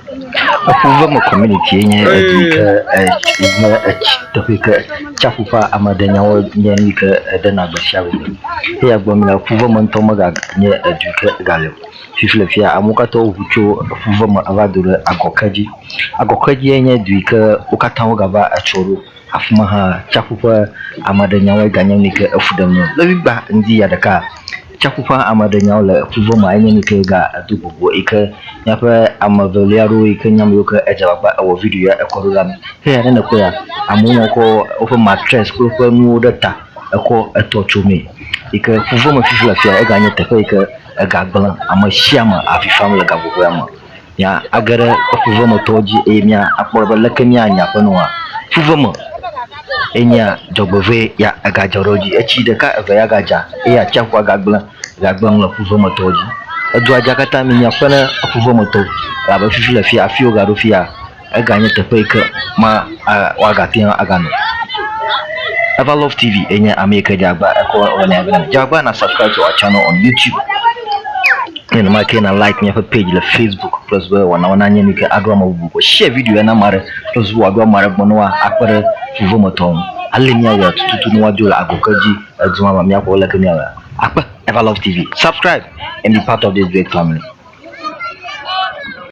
Eƒuveme community ye nye edu yi ke nye etsi teƒe yi ke tsiaƒu ƒe ameɖenyawo nye nu yi ke eɖena gbe sia gbe. Eya gblɔm mele ƒuveme ŋutɔ mega nye edu yi ke gale o. Fifi le fia amewo katã woŋu tso eƒuveme eva do ɖe agɔke dzi. Agɔke dzie nye du yi ke wo katã wogava etso ɖo. Afi ma hã tsiaƒu ƒe ameɖenyawoe ganye nu yi ke efu ɖem na wo. Le ŋigba ŋdi ya ɖeka tsiaƒu ƒe ameɖenyawo le ƒuveme enye nu yi ke ga edo vovo yi ke míaƒe ame velia aɖewo yi ke nye ame yiwo ke edze agbagba ewɔ video ya ekɔ ɖo ɖa mí. Heya ne nèkpɔea amewo hã kɔ woƒe matress kple woƒe nuwo ɖe ta ekɔ etɔ tso mee yi ke ƒuveme fifi le afia eganye teƒe yi ke egagblẽ ame sia ame avi fam le gaƒoƒoa me. Mía age ɖe eƒuvemetɔwo dzi eye mía akpɔ be leke míanya ƒe nua. Ƒuveme enyea dzɔgbevɔe ya egadzɔ ɖe wo dzi. Etsi ɖeka eve ya gadza eye atsiaƒua gagblẽ gagblẽ nu le ƒuvemetɔwo dzi. Edua dza katã minya kpe ɖe eƒuvemetɔwo elabe fifi le fiya hafi wogaɖo fiya eganye teƒe yi ke ma woagate ŋu aganɔ. Everlove TV enye ame yi ke dze agba ekɔ wɔnɛ vɛ na mi. Dze agba na subscribe to our channel on YouTube. Nenema ke na like míaƒe page le Facebook plus be wɔnawo nanye nu ke aɖo ame bubu gbɔ. Share video ya na ame aɖe plus be wòaɖo ame aɖe gbɔ ne woakpe ɖe ƒuvemetɔwo ŋu. Ale míawɔe tututu ne woadzo le agoke dzi edu ma me míakpɔ leke míawɔe. Akpe Everlove TV. Subscribe and be part of this great family.